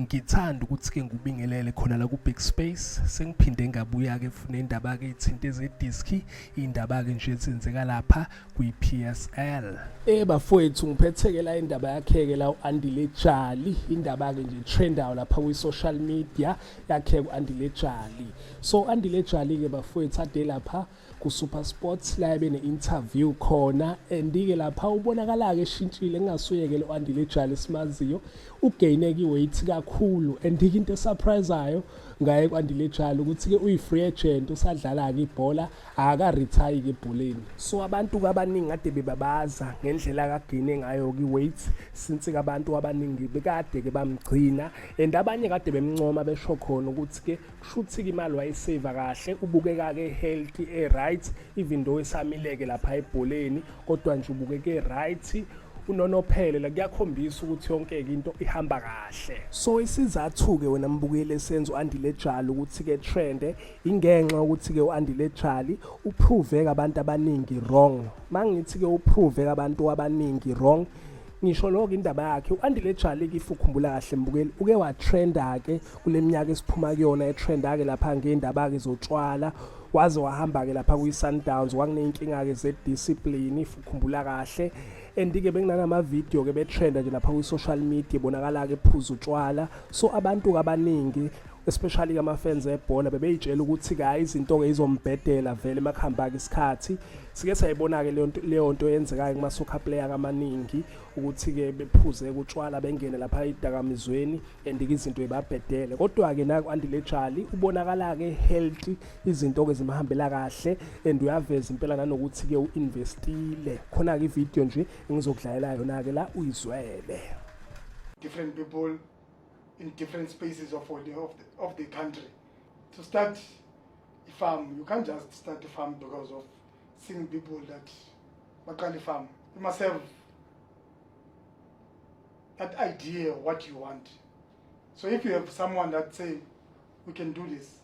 Ngithanda ukuthi-ke ngikubingelele khona la ku-Big Space. Sengiphinde ngabuya-ke nendaba-ke ethinta ezediski, iy'ndaba-ke nje ezenzeka lapha kwi-PSL. Bafowethu, ngiphethe-ke la indaba yakhe-ke la u-Andile Jali, indaba-ke nje trendayo lapha kwi-social media yakhe u-Andile Jali. So u-Andile Jali-ke bafowethu ade lapha ku-SuperSport la ebe ne-interview khona, and-ke lapha ubonakala-ke eshintshile, kungasuyeke lo Andile Jali esimaziyo. Ugayine-ke i-weight kakhulu, and-ke into esurprisayo ngaye ku-Andile Jali ukuthi-ke uyi-free agent, usadlala-ke ibhola, akaretire-ke ebholeni. So abantu-ke abaningi kade bebabaza ngendlela akagayine ngayo-ke i-weight, since-ke abantu abaningi bekade-ke bamgcina, and abanye kade bemncoma besho khona ukuthi-ke kushuthi-ke imali wayiseva kahle, ubukeka-ke healthy, e-right, even though esamileke lapha ebholeni, kodwa nje ubukeke right, unonophele la, kuyakhombisa ukuthi yonke-ke into ihamba kahle. So isizathu-ke wena mbukeli esenza u-Andile Jali ukuthi-ke trende, ingenxa yokuthi-ke u-Andile Jali uprove abantu abaningi wrong. Mangithi-ke uprove abantu abaningi wrong, ngisho lokho indaba yakhe u-Andile Jali-ke, if ukhumbula kahle mbukeli, uke watrenda-ke kule minyaka esiphuma kuyona, etrenda-ke lapha ngendaba-ke zotshwala, waze wahamba-ke lapha kwi-Sundowns, kwakuney'nkinga-ke ze-discipline, if ukhumbula kahle. And-ke bekunanama-video-ke betrenda nje lapha kwi-social media, ebonakala-ke ephuza utshwala. So abantu-ke abaningi, especially ama-fans ebhola, bebeyitshela ukuthi-ke hhayi, izinto-ke izombhedela vele emakuhamba-ke isikhathi. Sike sayibona-ke leyo nto eyenzekayo kuma-soccer player amaningi, ukuthi-ke bephuze utshwala, bengene lapha ey'dakamizweni, and-ke izinto ibabhedele. Kodwa-ke naku-Andile Jali ubonakala-ke healthy, izinto-ke zimhambela kahle, and uyaveza impela nanokuthi-ke u-investile khona-ke. Ividiyo nje engizokudlalela yona-ke la uyizwele. Different people in different spaces of the country. To start a farm, you can't just start a farm because of seeing people that baqala farm. You must have that idea of what you want. So if you have someone that say, "We can do this,"